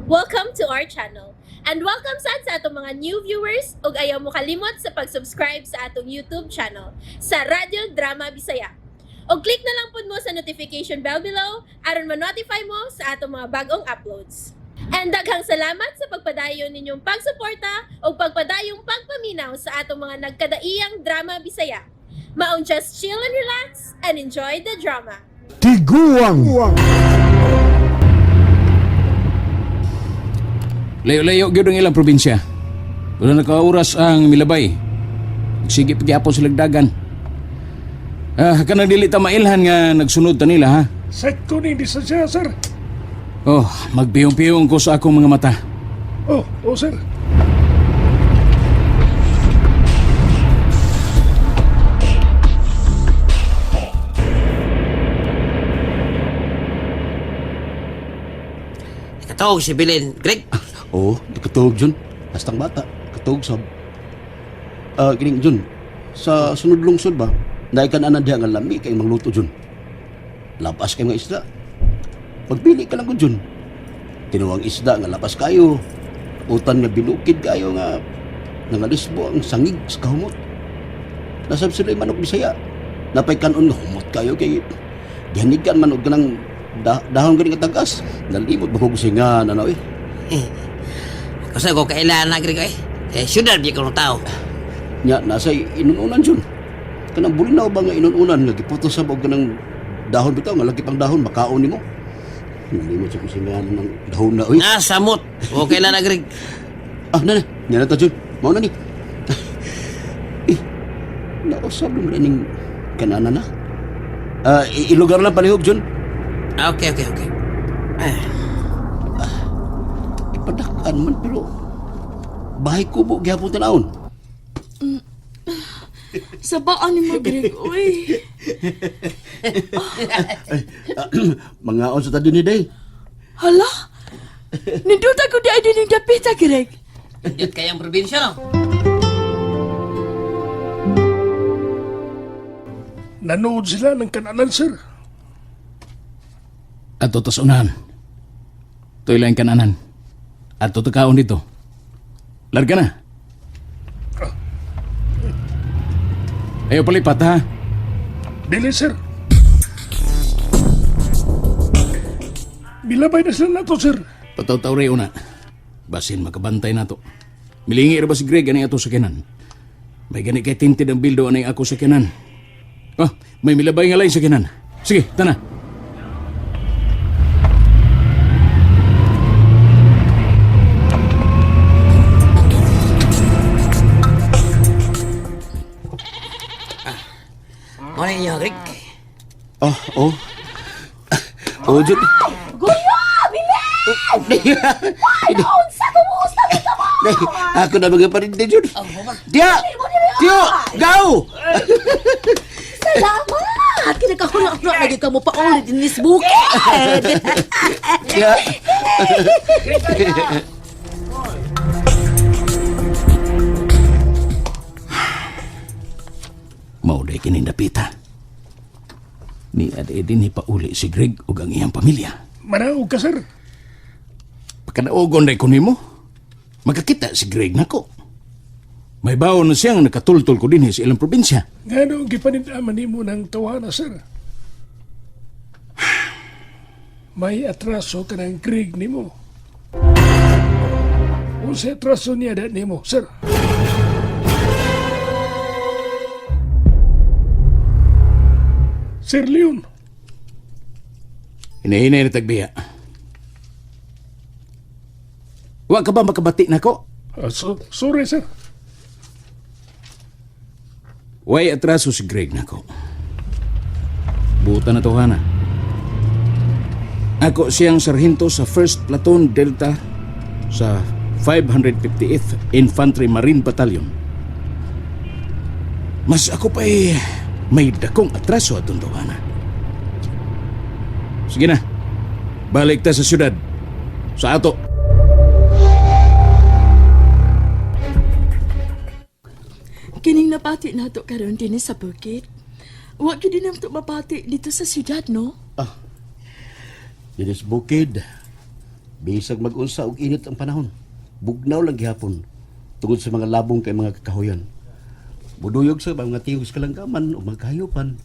Welcome to our channel. And welcome sad sa atong mga new viewers ug ayaw mo kalimot sa pag-subscribe sa atong YouTube channel sa Radyo Drama Bisaya. Og click na lang pud mo sa notification bell below aron ma-notify mo sa atong mga bagong uploads. And daghang salamat sa pagpadayon ninyong pagsuporta ug pagpadayong pagpaminaw sa atong mga nagkadaiyang drama Bisaya. Maong just chill and relax and enjoy the drama. Tiguang. Layo-layo gyud ang ilang probinsya. Wala nakaoras ang milabay. Sige pagyapon sila dagan. Ah, kanang dili ta mailhan nga nagsunod ta nila ha. Sakto ni distansya, sir. Oh, magpiyong-piyong ko sa akong mga mata. Oh, oh, sir. Katawag si Bilin, Greg. Oo, nakatuog Jun. Bastang bata, katuog sab. Ah, kining Jun, sa sunod lungsod ba, naay kan ana diha nga lami kay mangluto Jun. Labas kay mga isda. Pagpili ka lang ko Jun. Tinuwang isda nga labas kayo. Utan nga binukid kayo nga nangalisbo ang sangig sa kahumot. Nasab sila manok Bisaya. Napay kanon nga humot kayo kay gihanigan man og kanang dahon gani nga tagas. Nalimot ba ko gusingan ano eh. Kasi ko kailangan na, Greg, eh. Eh, syudad biya ko ng tao. Nya nasa inununan jud. Kanang bulinaw ba nga inununan nga giputos sa og kanang dahon bitaw nga lagi pang dahon makaon nimo. Nalimot sa kusingan ng dahon na oy. Nga, samot. Okay lang na, Greg. Ah, na na, nya na ta jud. Mao na ni. Eh, nausab naman ning kanana na. Ah, ilugar lang palihog jud. Ah, okay, okay, okay. Ipadak-an man pero bahay kubo gihapon tan-awon. Sabaan ni mo, Greg, uy. Mga sa ta dinhi day. Hala? Ninduta ko di ay dining dapita, Greg. Indot kayang probinsya, no? Nanood sila ng kananan, sir. Ato tas unahan. Tuy lang kananan. Ato ta kaon dito. Larga na. Ayaw palipat ha. Dili, sir. Milabay na sila nato, sir. Pataw-taw rin una. Basin makabantay na to. Milingi ra ba si Greg ani ato sa kinan? May gani kay tinted ang bildo ani ako sa kinan. Oh, may milabay nga lain sa kinan. Sige, tana. Muna inyo, Greg. Oh, oh. Oh, jud. Guya! Bilis! Ay, unsa kumusta ka mo? Day, ako na mga parinti jud. Tiyo! Tiyo! Gaw! Salamat! Kinagkahuna-huna lagi ka mo pa ulit in this bukid. Tiyo! Mauday kini dapita. Ni ade din pauli si Greg ug ang iyang pamilya. Manaog ka, sir. Pagkanaogon day ko nimo. Magkakita si Greg nako. May bawon na siyang nakatultol ko dinhi sa ilang probinsya. Nga noong gipanindaman nimo ng tawana, sir. May atraso ka ng Greg nimo. Unsa atraso niya da nimo, sir? Sir Leon, Hinahinay na tagbiya. Wa ka ba makabati nako? ah, sorry, sir. Way atraso si Greg nako. Buta na to hana. Ako siyang sarhento sa 1st Platoon Delta sa 558th Infantry Marine Battalion. Mas ako pa'y may dakong atraso atong tawhana. Sige na, balik ta sa syudad. Sa ato. Kining napati nato karon dinhi sa bukid. Wa gyud din nato mapati dito sa syudad, no? Dinis bukid. Bisag mag-unsa og init ang panahon. Bugnaw lang gihapon tungod sa mga labong kay mga kakahuyan. Buduyog sa mga tingog sa kalanggaman o mga kahayupan.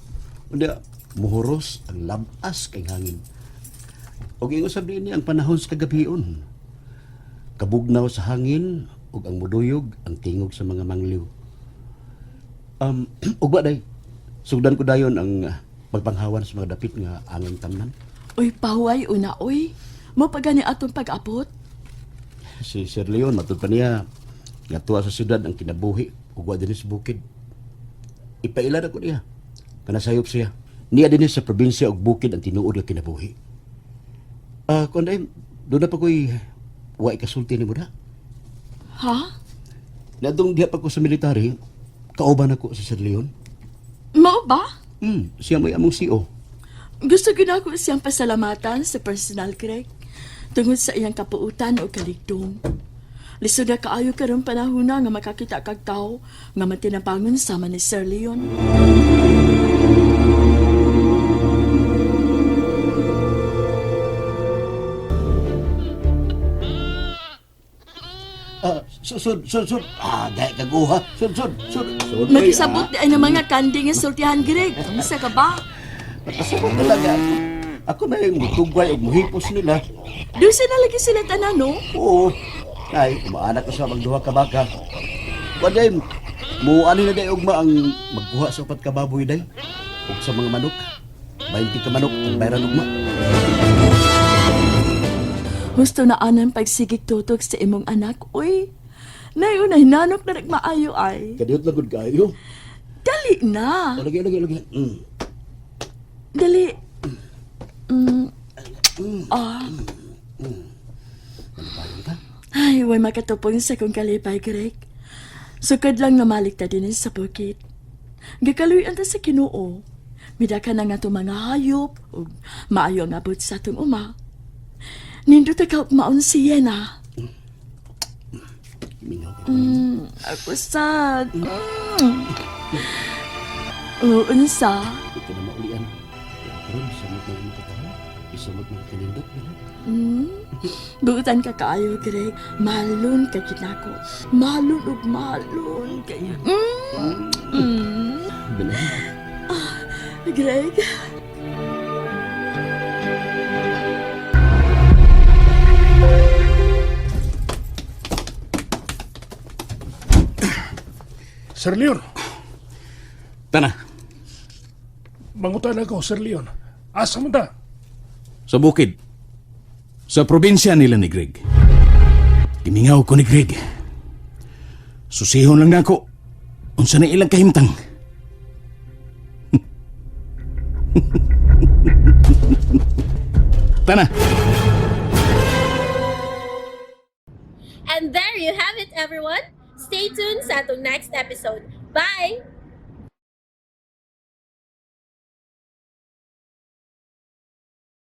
Unya muhuros ang labas kay hangin. Og ingon sab niini ang panahon sa kagabion. Kabugnaw sa hangin ug ang muduyog ang tingog sa mga mangliw. Ugma day. Sugdan ko dayon ang pagpanghawan sa mga dapit nga angay tamnan. Uy, pahuway una, uy. Mo pa gani atong pag-abot. Si Sir Leon matud pa niya nga tuwa sa syudad ang kinabuhi ug wa dinhi sa bukid. Ipailan ako niya. Kanasayop siya. Niya dinhi sa probinsya ug bukid ang tinuod nga kinabuhi. Kun day, doon na pa ko'y wa ikasulti nimo da. Ha? Nadong diha pa ko sa military, kauban ako sa Sir Leon. Mao ba? Siya may among CO. Gusto gyud ako siyang pasalamatan sa personal, Greg. Tungod sa iyang kapuutan o kaligdong. Lisod na kaayo karon panahona nga makakita kag tawo nga matinabangon sama ni Sir Leon. Sud, sud, sud, sud. Dahil kaguha. Sud, sud, sud. Sud, Makisabot di ay ng mga kanding nga sultihan, Greg. Unsa ka ba? Nakasabot talaga ako. Ako na yung mutugway o muhipos nila. Dusa na lagi sila tanan, no? Oo. Ay, umaanak ko sa magduha ka baka. Waday, muano na day ugma ang magkuha sa upat ka baboy day. Ug sa mga manok. 20 ka manok ang bayaran ugma. Husto na anan pagsigig tutok sa imong anak, uy. Nayo na hinanok na nagmaayo ay. Kadiyot lang gud kayo. Dali na. O, lagi, lagi, lagi. Dali. Ah. Ano ka? Ay, way makatupong sa kong kalipay, Greg. Sukad lang namalik ta din sa bukid. Gikaluyan ta sa Kinoo. Midaka na nga itong mga hayop ug maayo ang abot sa atong uma. Nindot ta kaugmaon si Yena. Mingaw ka. Ako sad. Oo, unsa? Di ka na maulian. Kaya karon samot na imong katawa. Isamot na kanindot na. Buutan ka kaayo, Greg. Mahalon ka kinako. Mahalon ug mahalon kayo. Bilang. Greg. Sir Leon, Tana, mangutan ako, Sir Leon. Asa man ta? sa bukid. Sa probinsya nila ni Greg. Gimingaw ko ni Greg. Susihon lang nako. Unsa na ilang kahimtang. Tana. And there you have it, everyone. Stay tuned sa atong next episode. Bye!